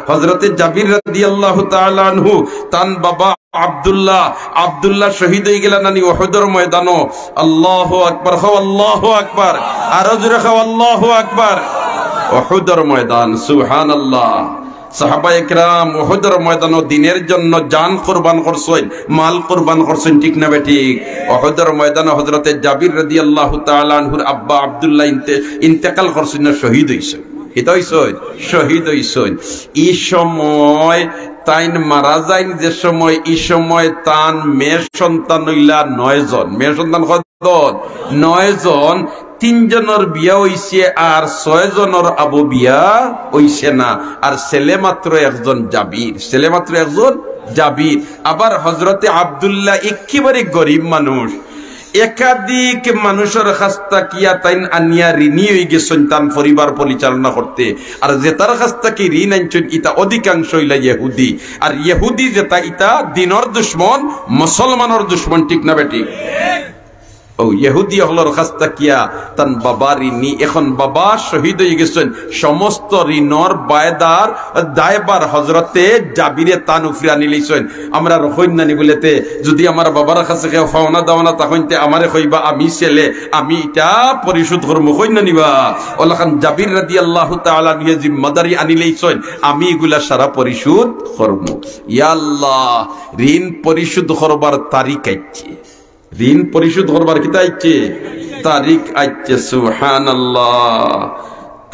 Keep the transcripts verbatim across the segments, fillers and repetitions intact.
হযরতে জাবির রাদিয়াল্লাহু তাআলা আনহু, তান বাবা আব্দুল্লাহ, আব্দুল্লাহ শহীদ অইগেলা নানি উহুদর ময়দানো? আল্লাহু আকবার, কও আল্লাহু আকবার। আরো জোরে কও আল্লাহু আকবার। উহুদর ময়দান, সুবহানাল্লাহ। সাহাবা একরাম উহুদর ময়দানো দ্বীনর জন্য জান কুরবান করছইন, মাল কুরবান করছইন, ঠিক না বেঠিক? উহুদর ময়দানো হযরতে জাবির রাদিয়াল্লাহু তাআলা আনহুর আব্বা আব্দুল্লাহ ইন্তে-, ইন্তেকাল করছইন না, শহীদ অইছইন। কিতা অইছইন? শহীদ অইছইন। ই সময় তাইন মারা যাইন যে সময়, ই সময় তান মেয়ে সন্তান অইলা নয় জন। মেয়ে সন্তান কয়জন? নয় জন। তিন জনর বিয়া অইছে, আর ছয় জনর আবু বিয়া অইছে না। আর ছেলে মাত্র একজন জাবির, ছেলে মাত্র একজন জাবির। আবার হযরতে আব্দুল্লাহ একেবারে গরিব মানুষ, একাধিক মানুষর কাছ থাকিয়া তাইন আনিয়া ঋণী অইগেছইন তান পরিবার পরিচালনা করতে। আর যেতার কাছ থাকি ঋণ আনছইন, ইতা অধিকাংশ অইলা ইহুদি। আর ইহুদি যেতা, ইতা দ্বীনর দুশমন, মুসলমানর দুশমন, ঠিক না বেঠিক? অউ ইহুদি অকলর কাছ থাকিয়া তান বাবা ঋণী। এখন বাবা শহীদ অইগেছইন, সমস্ত ঋণর বায়দার দায়ভার হযরতে জাবিরে তান উপরে আনিলাইছইন। আমরার কইন নানি বুলে তে, যুদি আমার বাবার কাছে কেউ পাওনা দাওনা থাকইন তে আমারে কইবা, আমি ছেলে, আমি ইতা পরিশোধ করমু, কইন নানি বা? অলাখান জাবির রাদিয়াল্লাহু তাআলা আনহুয়ে জিম্মাদারি আনিলাইছইন, আমি ইগুলা সারা পরিশোধ করমু। ইয়া আল্লাহ, ঋণ পরিশোধ করবার তারিখ আইছে। ঋণ পরিশোধ করবার কিতা আইছে? তারিখ আইছে। সুবহানাল্লাহ।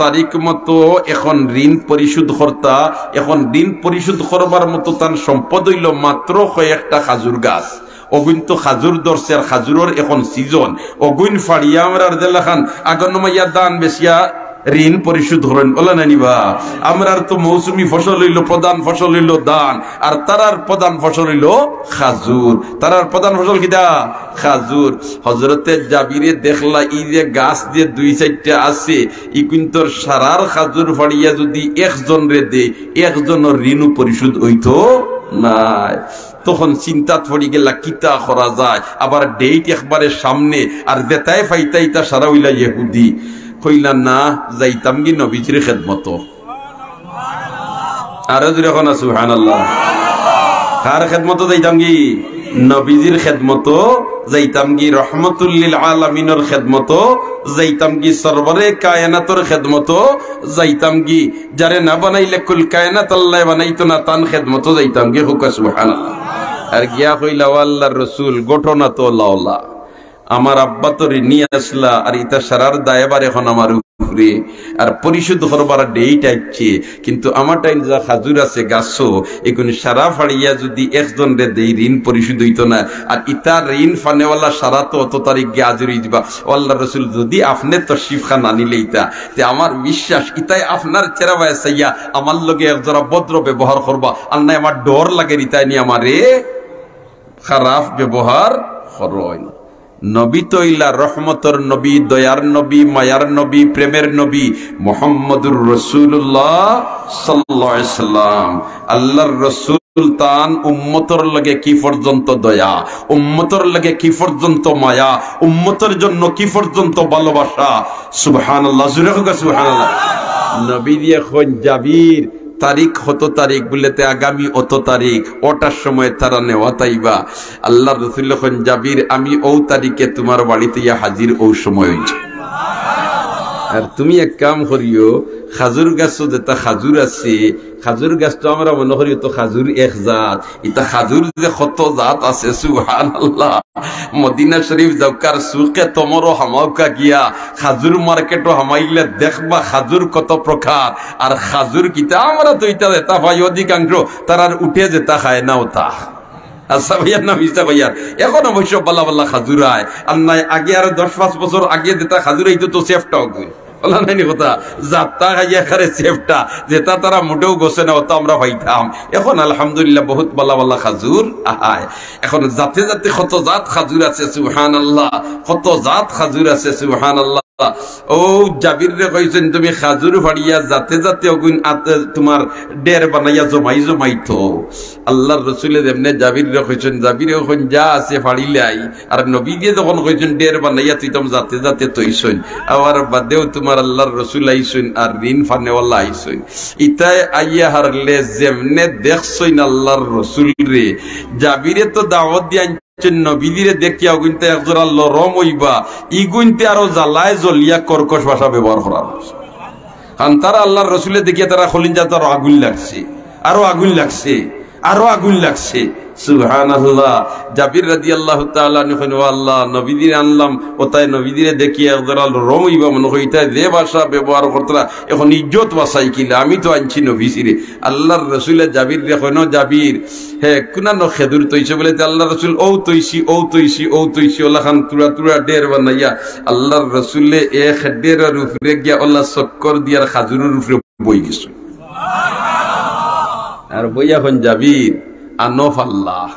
তারিখ মতো এখন ঋণ পরিশোধ করতা। এখন ঋণ পরিশোধ করবার মতো তান সম্পদ অইলো মাত্র কয়েকটা খাজুর গাছ। অগুইন তো খাজুর ধরছে, আর খাজুরর এখন সিজন। অগুইন ফাড়িয়া আমরার যেলাখান আগর নমাইয়া ধান বেচিয়া ঋণ পরিশোধ করইন, অলা নানি বা? আমরার তো মৌসুমি ফসল অইলো, প্রধান ফসল অইলো ধান, আর তারার প্রধান ফসল অইলো খাজুর। তারার প্রধান ফসল কিতা? খাজুর। হযরতে জাবিরে দেখলা, ই যে গাছ যে দুই চাইরটা আছে, ইগুইন্তর সারার খাজুর ফাড়িয়া যুদি একজনরে দে, একজনর ঋণও পরিশোধ অইতো নায়। তখন চিন্তাত পড়ি গেলা, কিতা করা যায়? আবার date একবারে সামনে, আর যেতায় পাইতা ইতা সারা অইলা ইহুদি। কইলা, না, যাইতামগি নবীজির খেদমতো। আরো জোরে কও না, সুবহানাল্লাহ। কার খেদমতো যাইতামগি? নবীজির খেদমতো যাইতামগি, রহমতুল্লিল আলামিনর খেদমতো যাইতামগি, সরবরে কায়নাতর খেদমতো যাইতামগি। যারে না বানাইলে কুল কায়নাত আল্লায় বানাইতো না, তান খেদমতো যাইতামগি। কউক্কা সুবহানাল্লাহ। আর গিয়া কইলা, ও আল্লাহর রসুল, ঘটনা তো অলা অলা। আমার আব্বা তো ঋণী আছলা, আর ইতা সারার দায়ভার এখন আমার উপরে, আর পরিশোধ করবার date আইছে, কিন্তু আমার টাইন যা খাজুর আছে গাছো, ইগুন সারা ফাড়িয়া যুদি একজনরে দেই, ঋণ পরিশোধ অইতো না। আর ইতা ঋণ পানেওয়ালা সারা তো অত তারিখ গিয়া হাজির অই দিবা। ও আল্লাহর রসুল, যুদি আপনে তশরিফ খান আনিলাইতা, তে আমার বিশ্বাস ইতায় আপনার চেহারা বায় চাইয়া আমার লগে একজরা ভদ্র ব্যবহার করবা, আর নায় আমার ডর লাগের ইতায় নি আমারে খারাপ ব্যবহার করইন। নবী তো অইলা রহমতর নবী, দয়ার নবী, মায়ার নবী, প্রেমের নবী মুহাম্মদুর রাসূলুল্লাহ সাল্লাল্লাহু আলাইহি সাল্লাম। আল্লাহর রসুল তান উম্মতর লগে কি পর্যন্ত দয়া, উম্মতর লগে কি পর্যন্ত মায়া, উম্মতর জন্য কি পর্যন্ত ভালোবাসা। সুবহানাল্লাহ, জোরে কউক্কা সুবহানাল্লাহ। নবীজিয়ে কইন, জাবির, তারিখ কত তারিখ? বুলে, তে আগামী অত তারিখ, অটার সময় তারা নেওয়াত আইবা। আল্লাহর রসুল কইন, জাবির, আমি অউ তারিখে তুমার বাড়িত ইয়া হাজির, অউ সময় অইছে। আর তুমি এক কাম করিও, খাজুর গাছো যেতা খাজুর আছে, খাজুর গাছ তো আমরা মনো করি তো খাজুর এক জাত, ইতা খাজুর যে কত জাত আছে, সুবহানাল্লাহ। মদিনা শরীফ যাউক্কা, সুকে তমরো হামাউক্কা গিয়া, খাজুর মার্কেটো হামাইলে দেখবা খাজুর কত প্রকার। আর খাজুর কিতা, আমরা তো ইতা যেতা পাই অধিকাংশ, তারার উঠে যেতা খায় না অতা। আচ্ছা ভাইয়ার নাম ইচ্ছা ভাইয়ার। এখন অবশ্য বালা বালা খাজুর আয়। আর নায় আগে আরো দশ পাঁচ বছর আগে যেতা খাজুর আইতো তো সেফটা অগুইন। অলা নায় নি কথা? যাতা খাইয়া খারে সেফটা, যেতা তারা মোটেও গছে না, অতা আমরা পাইতাম। এখন আলহামদুলিল্লাহ বহুত বালা বালা খাজুর আয়। এখন জাতে জাতে কত জাত খাজুর আছে, সুবহানাল্লাহ। কত জাত খাজুর আছে, সুবহানাল্লাহ। ও জাবিররে কইছইন, "তুমি খাজুর ফাড়িয়া যাতে যাতে অগুইন আত-, তুমার ঢের বানাইয়া জমাই জমাই থও।" আল্লার রসুলে যেমনে জাবিররে কইছইন, জাবিরে কইন, "যা আছে ফাড়িলাই।" আর নবীজিয়ে যখন কইছইন, "ঢের বানাইয়া থইতাম," যাতে যাতে থইছইন। আবার বাদেউ তুমার আল্লার রসুল আইছইন, আর ঋণ ফানেওয়ালা আইছইন। ইতায় আইয়া হারলে যেমনে দেখছইন আল্লার রসুলরে, জাবিরে তো দাওয়াত দিয়া নবীজিরে দেখিয়া অগুইনতে একজোড়া লরম অইবা, ইগুইনতে আরো জ্বালায় জ্বলিয়া কর্কশ ভাষা ব্যবহার করার। কারণ তারা আল্লার রসুলে দেখিয়া তারা কলিজাত আরো আগুইন লাগছে, আরো আগুইন লাগছে, আরো আগুইন লাগছে। সুবহানাল্লাহ। জাবির রাদিয়াল্লাহু তাআলা আনহু কইন, "ও আল্লাহ, নবীজিরে আনলাম, অতায় নবীজিরে দেখিয়া একজোড়া লরম অইবা মনে করি, ইতায় যে ভাষা ব্যবহার করতরা, এখন ইজ্জত বাঁচাই কিলা, আমি তো আনছি নবীজিরে।" আল্লার রসুলে জাবিররে কইন, "জাবির, হে, কুনানো খেজুর থইছো?" বলে, "তে আল্লার রসুল, অউ থইছি, অউ থইছি, অউ থইছি, অলাখান তুড়া তুড়া ঢের বানাইয়া।" আল্লার রসুলে এক ঢেরর উপরে গিয়া অলা চক্কর দিয়ার খাজুরর উপরে বই গেছইন। আর বইয়া কইন, "জাবির, আনো ফাল্লা,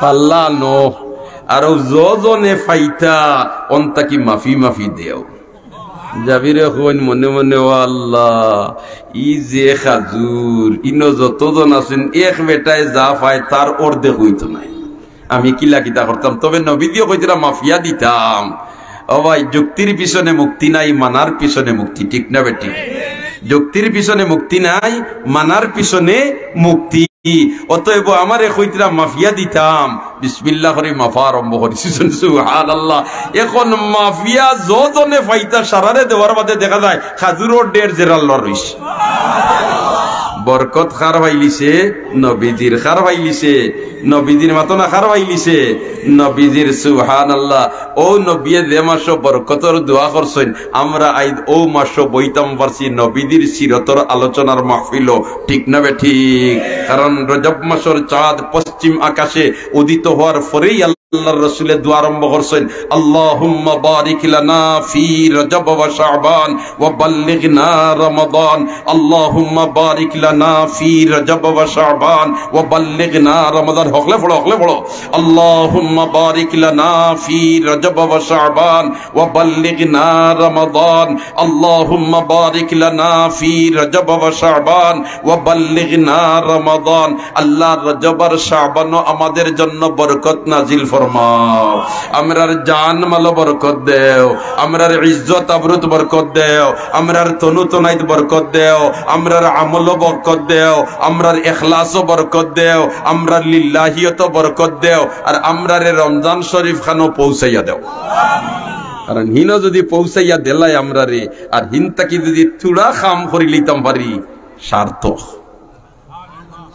ফাল্লা আনো, আর অউ যজনে ফাইতা, অন থাকি মাফি মাফি দেও।" জাবিরে কইন মনে মনে, "ও আল্লাহ, ই যে খাজুর, ইনো যতজন আছইন, এক বেটায় যা ফায়, তার অর্ধেক অইতো নায়। আমি কিলা কিতা করতাম?" তবে নবীজিয়ে কইতরা মাফিয়া দিতাম। ও ভাই, যুক্তির পিছনে মুক্তি নাই, মানার পিছনে মুক্তি, ঠিক না বেঠিক? যুক্তির পিছনে মুক্তি নাই, মানার পিছনে মুক্তি। অতএব আমারে কইতরা মাফিয়া দিতাম, বিসমিল্লাহ করি মাফা আরম্ভ করিছি। সুবহানাল্লাহ। এখন মাফিয়া যজনে ফাইতা সারারে দেওয়ার বাদে দেখা যায় খাজুরর ঢের জেরাল্লা রইছে। বরকত কার ফাইলিছে? নবীজির। কার ফাইলিছে? নবীজির। মাতো না, কার ফাইলিছে? নবীজির। সুবহানাল্লাহ। অউ নবিয়ে যে মাসো বরকতর দোয়া করছইন, আমরা আইজ অউ মাসো বইতাম পারছি নবীজির সিরতর আলোচনার মাহফিলো, ঠিক না বেঠিক? কারণ রজব মাসর চাঁদ পশ্চিম আকাশে উদিত হওয়ার পরেই আল্লার রসুলে দোয়া আরম্ভ করছইন, "আল্লাহুম্মা বারিক লানা ফি রজব ওয়া শাবান ওয়া বাল্লিগনা রমাদান। আল্লাহুম্মা বারিক লানা ফি রজব ওয়া শাবান ওয়া বাল্লিগনা রমাদান।" হকলে পড়ো, হকলে পড়ো। "আল্লাহুম্মা বারিক লানা ফি রজব ওয়া শাবান ওয়া বাল্লিগনা রমাদান। আল্লাহুম্মা বারিক লানা ফি রজব ওয়া শাবান ওয়া বাল্লিগনা রমাদান।" আল্লাহ, রজব আর শাবানও আমাদের জন্য বরকত নাজিল ফরমাও। আমরার জান মালো বরকত দেও, আমরার ইজ্জত আবরুত বরকত দেও, আমরার তনু তনাইত বরকত দেও, আমরার আমলো বরকত দেও, আমরার ইখলাসও বরকত দেও, আমরার লিল্লাহিয়তও বরকত দেও, আর আমরারে রমজান শরীফ খানো পৌঁছাইয়া দেও। কারণ হিনো যদি পৌঁছাইয়া দিলায় আমরারে, আর হিন থাকি যদি থুড়া কাম করি লইতাম পারি, সার্থক।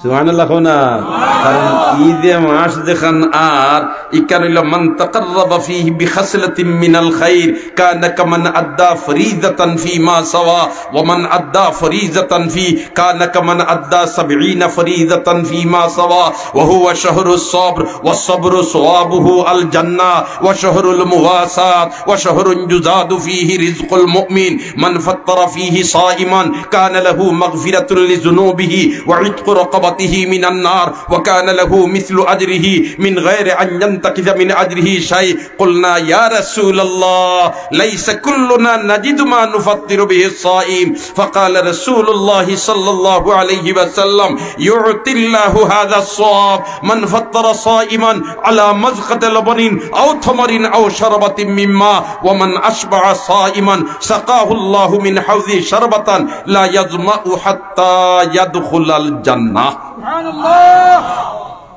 সুবহানাল্লাহ কও না। কারণ ই যে মাস যেখান আর ইখান অইলো, "মান তাকাররাবা ফীহি বিখাসলাতিন মিনাল খাইর কানা কামান আদ্দা ফরিজাতান ফীমা সাওয়া, ওয়া মান আদ্দা ফরিজাতান ফী কানা কামান আদ্দা সাবঈনা ফরিজাতান ফীমা সাওয়া, ওয়া হুয়া শাহরুস সাবর, ওয়াস সাবরু সাওয়াবুহু আল জান্নাহ, ওয়া শাহরুল মুওয়াসাত, ওয়া শাহরুন ইউজাদু ফীহি রিজকুল মুমিন।" من فطر فيه صائما كان له مغفرة لذنوبه وعتق رقبته من النار وكان له مثل أجره من غير أن ينتقص من أجره شيء. قلنا: يا رسول الله، ليس كلنا نجد ما نفطر به الصائم. فقال رسول الله صلى الله عليه وسلم: يعطي الله هذا الصواب من فطر صائما على مذقة لبن أو تمر أو شربة من ماء، ومن أشبع صائما سقاه الله من حوضي شربة لا يظمأ حتى يدخل الجنة. সুবহানাল্লাহ।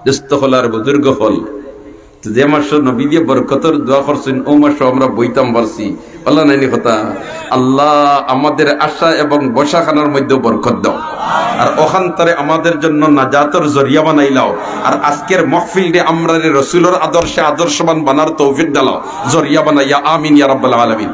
দোস্ত অকল আর বুজুর্গ অকল, তো যে মাসো নবীজিয়ে বরকতর দোয়া করছইন, অউ মাসো আমরা বইতাম পারছি। আল্লাহ নাইনি কথা? আল্লাহ, আমাদের আশা এবং বসাখানার মধ্যে বরকত দাও, আর অখানতারে আমাদের জন্য নাজাতর জরিয়া বানাইলাও, আর আজকের মাহফিলরে আমরারে রসুলর আদর্শে আদর্শবান বানার তৌফিক দাও, জরিয়া বানাইয়া। আমিন ইয়া রাব্বাল আলামিন।